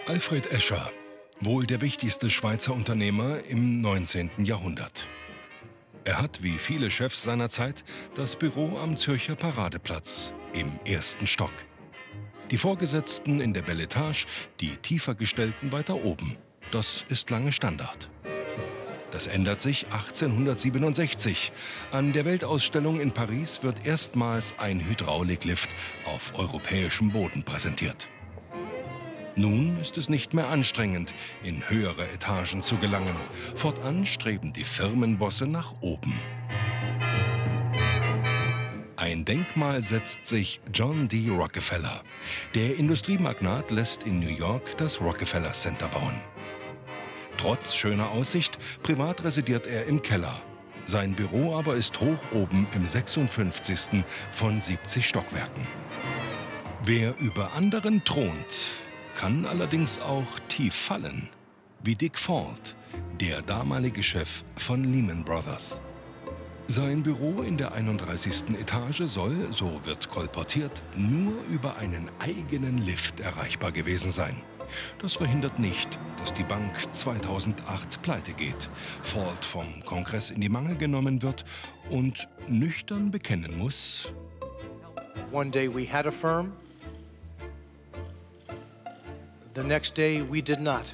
Alfred Escher, wohl der wichtigste Schweizer Unternehmer im 19. Jahrhundert. Er hat, wie viele Chefs seiner Zeit, das Büro am Zürcher Paradeplatz im ersten Stock. Die Vorgesetzten in der Bel Etage, die Tiefergestellten weiter oben. Das ist lange Standard. Das ändert sich 1867. An der Weltausstellung in Paris wird erstmals ein Hydrauliklift auf europäischem Boden präsentiert. Nun ist es nicht mehr anstrengend, in höhere Etagen zu gelangen. Fortan streben die Firmenbosse nach oben. Ein Denkmal setzt sich John D. Rockefeller. Der Industriemagnat lässt in New York das Rockefeller Center bauen. Trotz schöner Aussicht, privat residiert er im Keller. Sein Büro aber ist hoch oben im 56. von 70 Stockwerken. Wer über anderen thront, kann allerdings auch tief fallen, wie Dick Ford, der damalige Chef von Lehman Brothers. Sein Büro in der 31. Etage soll, so wird kolportiert, nur über einen eigenen Lift erreichbar gewesen sein. Das verhindert nicht, dass die Bank 2008 pleite geht, Ford vom Kongress in die Mangel genommen wird und nüchtern bekennen muss: One day we had a firm, the next day we did not.